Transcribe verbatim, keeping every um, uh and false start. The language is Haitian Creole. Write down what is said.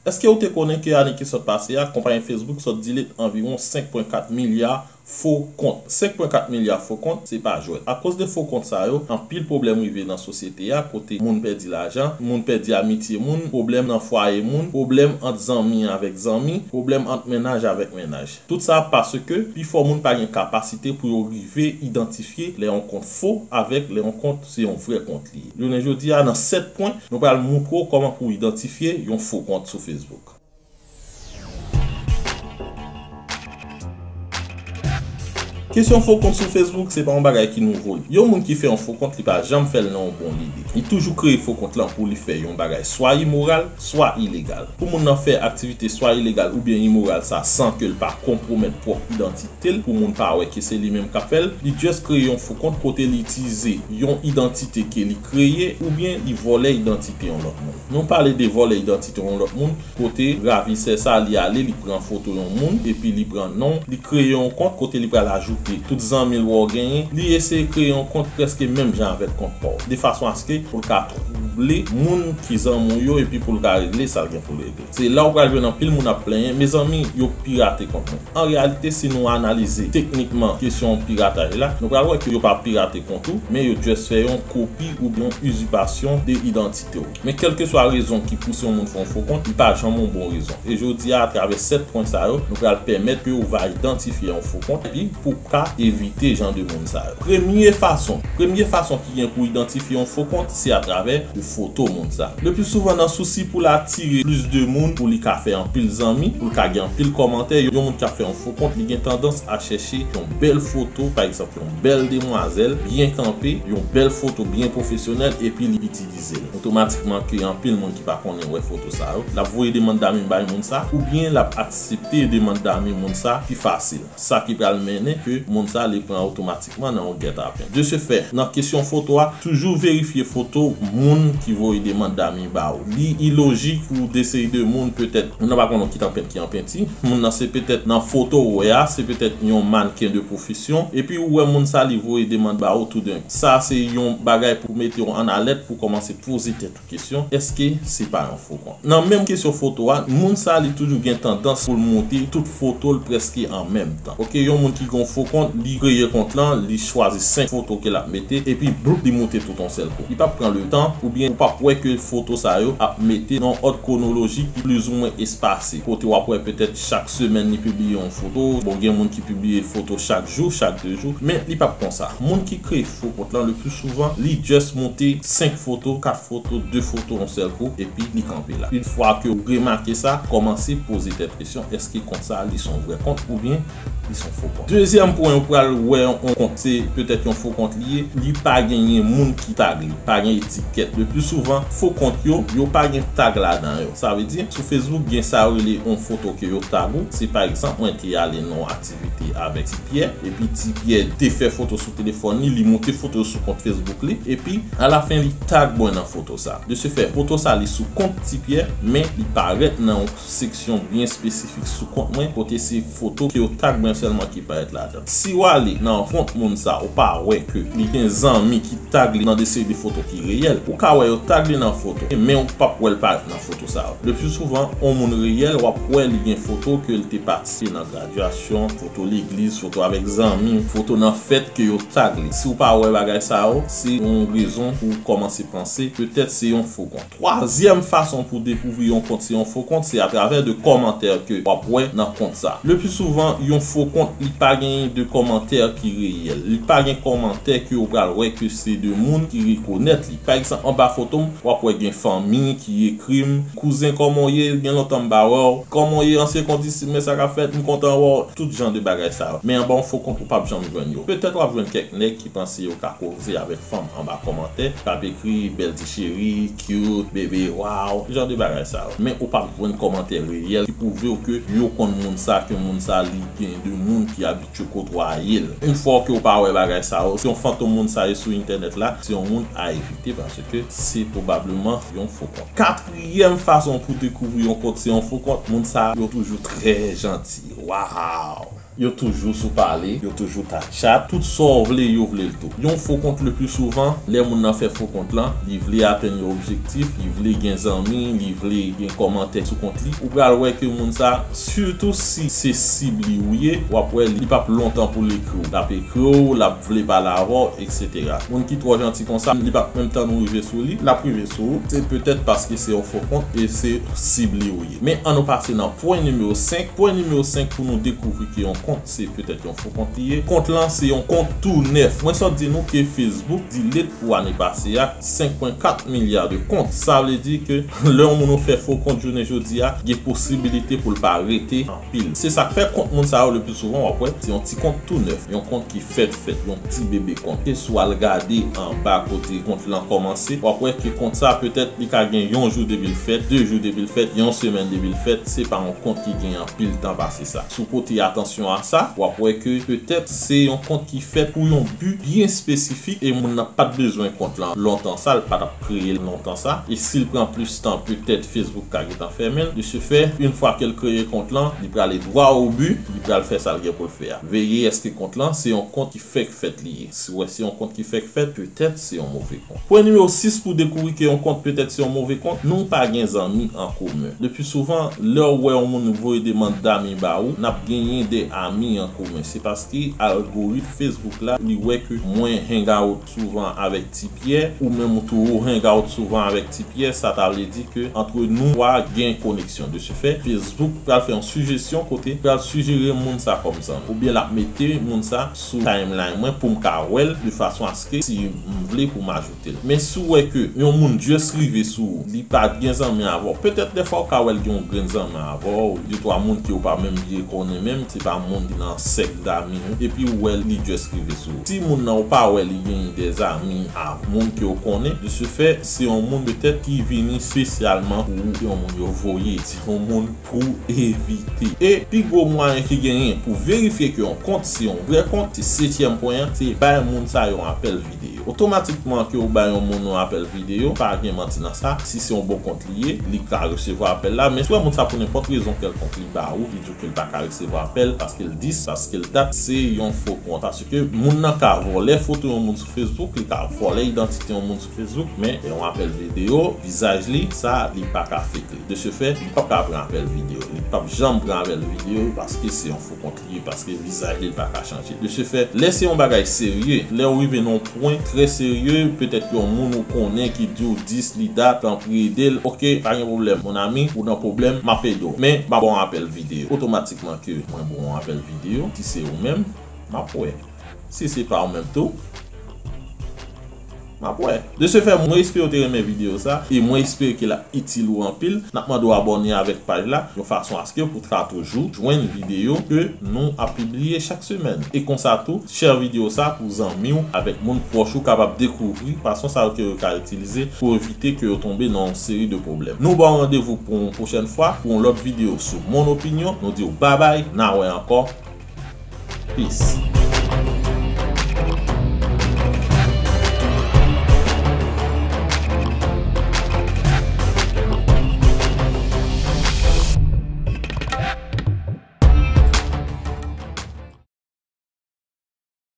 Èske w te konnen ke ane ki sot pase a, konpayi Facebook sot delete anviwon senk pwen kat milya fo kont? Senk pwen kat milya fo kont, se pa jwèt. Akoz de fo kont sa yo, anpil pwoblèm rive nan sosyete a, kote moun pèdi lajan, moun pèdi amitye moun, pwoblèm nan fwaye moun, pwoblèm ant zanmi avèk zanmi, pwoblèm ant mennaj avèk mennaj. Tout sa paske pifò moun pa gen kapasite pou yo rive idantifye lè yon kont fo avèk lè yon kont se yon vrè kont li ye. Jounen jodi a, nan sèt pwen, nou pral moutre w kòman pou w idantifye yon fo kont sou Facebook. Kesyon fo kont sou Facebook se pa yon bagay ki nouvo. Yon moun ki fè yon fo kont, li pa janm fè l nan yon bon lide. Li toujou kreye fo kont lan pou li fè yon bagay swa imoral, swa ilegal. Pou moun nan fè aktivite swa ilegal oubyen imoral sa san ke l pa konpwomèt pwòp idantite l, pou moun pa wè ke se li menm k ap fè l, li just kreye yon fo kont kote li itilize yon idantite ke li kreye oubyen li vòlè idantite yon lòt moun. Nou pale de vòlè idantite yon lòt moun, kote ravisè sa li ale, li pran foto yon moun, epi li pran non, li kreye yon kont kote li pral ajoute tout zanmi l wè w genyen, li eseye kreye yon kont prèske menm jan avèk kont pa w, de fason aske pou l ka twouble moun ki zanmi w yo epi pou l ka regle sa l gen pou l regle. Se la w pral jwenn anpil moun ap plenyen, mezanmi, yo pirate kont mwen. An reyalite, si nou analize teknikman kesyon pirataj la, nou pral wè ke yo pa pirate kont ou, men yo just fè yon kopi oubyen yon izipasyon de idantite w. Men kèlkeswa rezon ki pouse yon moun fè yon fo kont, li pa janm yon bon rezon. E jodi a, atravè sèt pwen sa yo, nou pral pèmèt ke ou va idantifye yon fo kont epi pou ka evite jan de moun sa yo. Premye fason, premye fason ki gen pou idantifye yon fo kont, se atravè de foto moun sa. Le pli souvan, nan sousi pou l atire plis de moun, pou li ka fè anpil zanmi, pou l ka gen anpil kòmantè, yon moun k ap fè yon fo kont, li gen tandans a chèche yon bèl foto, pa egzanp, yon bèl demwazèl, byen kanpe, yon bèl foto byen pwofesyonèl, epi li itilize l. Otomatikman ke anpil moun ki pa konnen wè foto sa yo, l ap voye demann dami bay moun sa, oubyen l ap aksepte demann dami moun sa pi fasil. Sa ki pral mennen ke moun sa li pran otomatikman nan yon gètapen. De ce fait, nan kesyon foto a, toujou verifye foto moun ki voye demann dami ba ou. Li ilojik pou de seri de moun, petèt, moun nan pa konnen ki t anpent ki anpenti, moun nan se petèt nan foto ou wè a, se petèt yon mannken de pwofesyon, epi ou wè moun sa li voye demann ba ou toudenkou. Sa se yon bagay pou mete w an alèt, pou kòmanse poze tèt ou kesyon, èske se pa yon fo kont? Nan menm kesyon foto a, moun sa li toujou gen tandans pou l moute tout foto l prèske an menm tan. Oke, yon moun ki gen yon fo kont, li kreye kont lan, li chwazi senk foto ke l ap mete, epi bloup, li moute tout yon sèl kou. Li p ap pran le tan, oubyen ou p ap wè ke foto sa yo ap mete nan òd kwonolojik ki plizoumwen espase. Kote w ap wè petèt chak semèn li pibliye yon foto, bon, gen moun ki pibliye foto chak jou, chak de jou, men li p ap konsa. Moun ki kreye fo kont lan, le pli souvan, li just moute senk foto, kat foto, de foto yon sèl kou, epi li kanpe la. Yon fwa ke ou remake sa, kòmanse poze tèt kesyon, èske kont sa li se yon vrè kont oubyen li se yon fo kont? Dezyèm pwen, ou pral wè yon kont se petèt yon fo kont li ye, li pa genyen moun ki tag li, pa gen etikèt. Le pli souvan, fo kont yo, yo pa gen tag ladan yo. Sa vle di, sou Facebook, gen sa yo rele yon foto ke yo tag ou. Se pa egzanp, mwen te ale nan yon aktivite avèk Ti Pyè, epi Ti Pyè te fè foto sou telefòn li, li moute foto sou kont Facebook li, epi alafen li tag mwen nan foto sa. De ce fait, foto sa li sou kont Ti Pyè, men li parèt nan yon seksyon byen espesifik sou kont mwen, kote se foto ke yo tag mwen sèlman ki parèt ladan. Si w ale nan kont moun sa, ou pa wè ke li gen zanmi ki tag li nan de seri de foto ki reyèl, ou ka wè yo tag li nan foto, men ou p ap wè l parèt nan foto sa yo. Le pli souvan, yon moun reyèl, w ap wè li gen foto ke l te patisipe nan gradyasyon, foto legliz, foto avèk zanmi, foto nan fèt ke yo tag li. Si w pa wè bagay sa yo, se yon rezon pou w kòmanse panse petèt se yon fo kont. Twazyèm fason pou dekouvri yon kont se yon fo kont, se atravè de kòmantè ke w ap wè nan kont sa. Le pli souvan, yon fo kont, li pa genyen de kòmantè ki reyèl. Li pa gen kòmantè ke w pral wè ke se de moun ki rekonèt li. Pa egzanp, anba foto m, w ap wè gen fanmi ki ekri m, "Kouzen, kòman w ye? Gen lontan m pa wè w. Kòman w ye? Ansyen kondisip, men sa k ap fèt, m kontan wè w." Tout jan de bagay sa yo. Men anba yon fo kont, ou p ap janm jwenn yo. Petèt w ap jwenn kèk nèg ki panse yo ka koze avèk fanm anba kòmantè, k ap ekri, "Bèl ti cheri, cute, bebe, wow," jan de bagay sa yo. Men ou p ap jwenn kòmantè reyèl ki pwouve w ke yo konn moun sa, ke moun sa li gen de moun ki abitye kotwaye l. Yon fwa ke w pa wè bagay sa yo, se yon fantom moun sa ye sou entènèt la, se yon moun a evite paske se pwobableman yon fo kont. Katriyèm fason pou dekouvri yon kont se yon fo kont, moun sa yo toujou trè janti. Wow! Yo toujou sou pale, yo toujou ta chat, tout sa w vle, yo vle l tou. Yon fo kont le pli souvan, lè moun nan fè fo kont lan, li vle atenn yon objektif, li vle gen zanmi, li vle gen kòmantè sou kont li. Ou pral wè ke moun sa, sitou si se sib li ou ye, w ap wè li p ap lontan pou l ekri w. L ap ekri w, l ap vle pale avè w, etsetera. Moun ki twò janti konsa, li p ap menm tann ou rive sou li, l ap rive sou ou. Se petèt paske se yon fo kont e se sib li ou ye. Men ann nou pase nan pwen nimewo senk. Pwen nimewo senk pou nou dekouvri ke yon kont se petèt yon fo kont li ye. Kont lan se yon kont tou nèf. Mwen sot di nou ke Facebook delete pou ane pase a senk pwen kat milya de kont. Sa vle di ke lè yon moun ou fè fo kont jounen jodi a, gen posibilite pou l pa rete anpil. Se sa k fè kont moun sa yo le pli souvan w ap wè se yon ti kont tou nèf, yon kont ki fèt fèt, yon ti bebe kont. Ke si w al gade anba kote kont lan kòmanse, w ap wè ke kont sa petèt li ka gen yon jou depi l fèt, de jou depi l fèt, yon semèn depi l fèt, se pa yon kont ki gen anpil tan pase sa. Si w pote atansyon a sa, w ap wè ke petèt se yon kont ki fèt pou yon bi byen espesifik e moun nan pa t bezwen kont lan lontan sa, l pa t ap kreye l lontan sa. E si l pran plis tan, petèt Facebook ka gentan fèmen l. De ce fait, yon fwa ke l kreye kont lan, li prale dwa o bi, li pral fè sa l gen pou l fè a. Veye èske kont lan se yon kont ki fèk fèt li ye. Si w wè se yon kont ki fèk fèt, petèt se yon move kont. Pwen nimewo sis pou dekouvri ke yon kont petèt se yon move kont, nou pa gen zanmi an komen. Le pli souvan, lè w wè yon moun voye demann dami ba ou, n ap genyen de ami an komen. Se paske algoritm Facebook la, li wè ke mwen hang out souvan avèk Ti Pyè, ou menm ou tou ou hang out souvan avèk Ti Pyè, sa ta vle di ke antre nou twa gen koneksyon. De ce fait, Facebook pral fè yon sijesyon kote pral sijere moun sa kòm zanmi. Oubyen l ap mete moun sa sou timeline mwen pou m ka wè l de fason aske si m vle pou m ajoute l. Men si w wè ke yon moun just rive sou ou, li pa t gen zanmi avè w, petèt dèfwa w ka wè l gen yon grenn zanmi avè w, de twa moun ke w pa menm byen konnen menm, se pa moun ki nan sèk dami w, epi w wè li just rive sou ou. Si moun nan ou pa wè li genyen de zanmi a moun ke w konnen, de ce fait, se yon moun petèt ki vini espesyalman pou ou, se yon moun yo voye, se yon moun pou evite. E pi gwo mwayen ki genyen pou verifye ke yon kont se yon vrè kont, se setyèm pwen an, se bay moun sa yo yon apèl videyo. Otomatikman ke ou bay yon moun yon apèl videyo, pa gen manti nan sa, si se yon bon kont li ye, li ka resevwa apèl la, men si w wè moun sa pou nenpòt rezon kèlkonk li ba ou, li di w ke l pa ka resevwa apèl, paske l dis, paske l dat, se yon fo kont. Paske moun nan ka vòlè foto yon moun sou Facebook, li ka vòlè idantite yon moun sou Facebook, men yon apèl videyo, vizaj li, sa, li pa ka fake li. De ce fait, li p ap ka pran apèl videyo. Li p ap janm pran apèl videyo paske se yon fo kont li ye, paske vizaj li pa ka chanje. De ce fait, lè se yon bagay serye, lè w rive nan yon pwen trè serye, petèt yon moun ou konnen ki di w dis li dat, tanpri ede l. Oke, pa gen pwoblèm, mon ami, ou nan pwoblèm, m ap ede w. Men, m ap ba w yon apèl videyo. Otomatikman ke mwen ba w yon apèl videyo, si se ou menm, m ap wè. Si se pa ou menm tou, m ap wè. De ce fait, mwen espere w te renmen videyo sa, e mwen espere ke l ap itil ou anpil. N ap mande w abòne avèk paj la, yon fason aske pou w ka toujou jwenn videyo ke nou ap pibliye chak semèn. E konsa tou, share videyo sa pou zanmi w avèk moun pwòch ou kapab dekouvri fason sa yo ke yo ka itilize pou evite ke yo tonbe nan yon seri de pwoblèm. Nou ba w randevou pou yon pwochèn fwa, pou yon lòt videyo sou Mon Opinion. Nou di w babay, n a wè ankò. Peace.